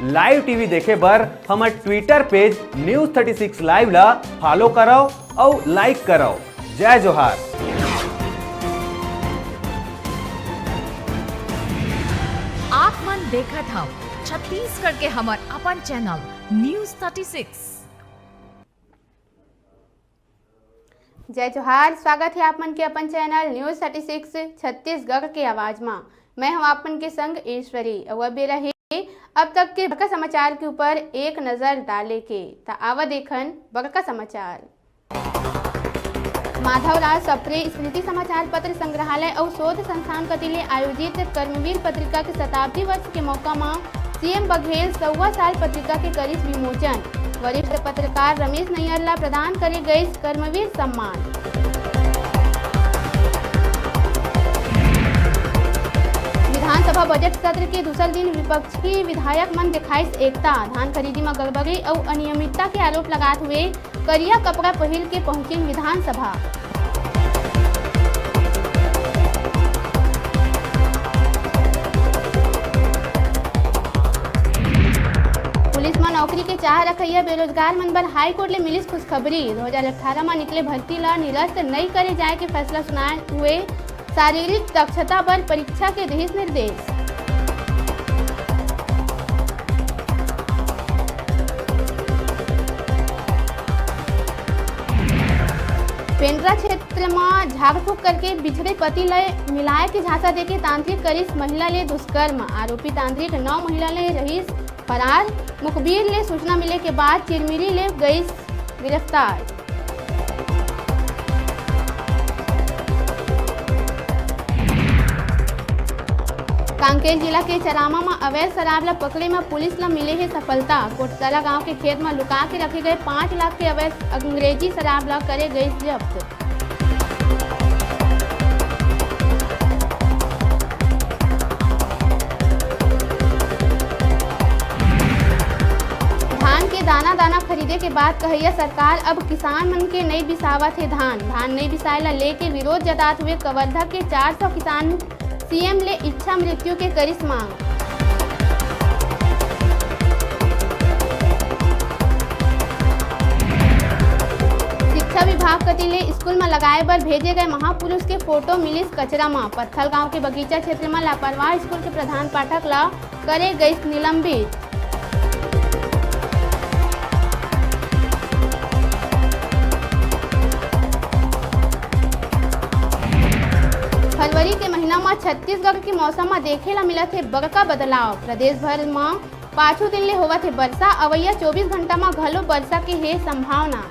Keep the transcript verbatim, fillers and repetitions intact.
Live T V देखे बर हमर Twitter page News thirty six Live ला follow करव अउ like करव। जय जोहार। आप मन देखत हव छत्तीसगढ़ के हमर अपन channel News thirty six। जय जोहार, स्वागत हे आप मन के अपन channel News thirty six Chhattisgarh के आवाज मा। मैं हूं आप मन के संग ईश्वरी। अउ अब बेरा हे अब तक के बड़का समाचार के ऊपर एक नजर डाले के। त आवा देखन बड़का समाचार। माधवराव सप्रे स्मृति समाचार पत्र संग्रहालय अउ शोध संस्थान कति ले आयोजित कर्मवीर पत्रिका के शताब्दी वर्ष के मौका म सीएम बघेल सौवा साल पत्रिका के करिस विमोचन। वरिष्ठ पत्रकार रमेश नैयर ला प्रदान करे गइस कर्मवीर सम्मान। विधानसभा बजट सत्र के दूसर दिन विपक्षी विधायक मन देखाइस एकता। धान खरीदी म गड़बड़ी अउ अनियमितता के आरोप लगात हुए करिया कपड़ा पहिर के पहुंचिन विधानसभा। पुलिस म नौकरी के चाह रखइया बेरोजगार मन बर हाईकोर्ट ले मिलिस खुशखबरी। दो हज़ार अठारह म निकले भर्ती ल निरस्त नइ करे जाए के फैसला सुनाए हुए शारीरिक दक्षता बर परीक्षा के दिस निर्देश। पेंड्रा क्षेत्र म झाड़फूंक करके बिछड़े पति ल मिलाए के झांसा देके तांत्रिक करिस महिला ले दुष्कर्म। आरोपी तांत्रिक नौ महिला ले रहिस फरार। मुखबिर ले सूचना मिले के बाद चिरमिरी ले गइस गिरफ्तार। कांकेर जिला के चरामा म अवैध शराब ल पकड़े म पुलिस ल मिले हे सफलता। कोटतरा गांव के खेत म लुका के रखे गए पाँच लाख के अवैध अंग्रेजी शराब ल करे गइस जब्त। धान के दाना दाना खरीदे के बात कहइया सरकार अब किसान मन के नइ बिसावत हे धान। धान नइ बिसाए ला लेके विरोध जतात हुए कवर्धा के चार सौ किसान सीएम ले इच्छा मृत्यु के करिस मांग। शिक्षा विभाग कति ले स्कूल म लगाए बर भेजे गए महापुरुष के फोटो मिलिस कचरा म। पत्थल गांव के बगीचा क्षेत्र म लापरवाह स्कूल के प्रधान पाठक ला करे गइस निलंबित। फरवरी के महीना म छत्तीसगढ़ के मौसम म देखे ला मिलत हे बड़का बदलाव। प्रदेश भर म पाछू दिन ले होवत हे बरसा, अवइया चौबीस घंटा म घलो बरसा के हे संभावना।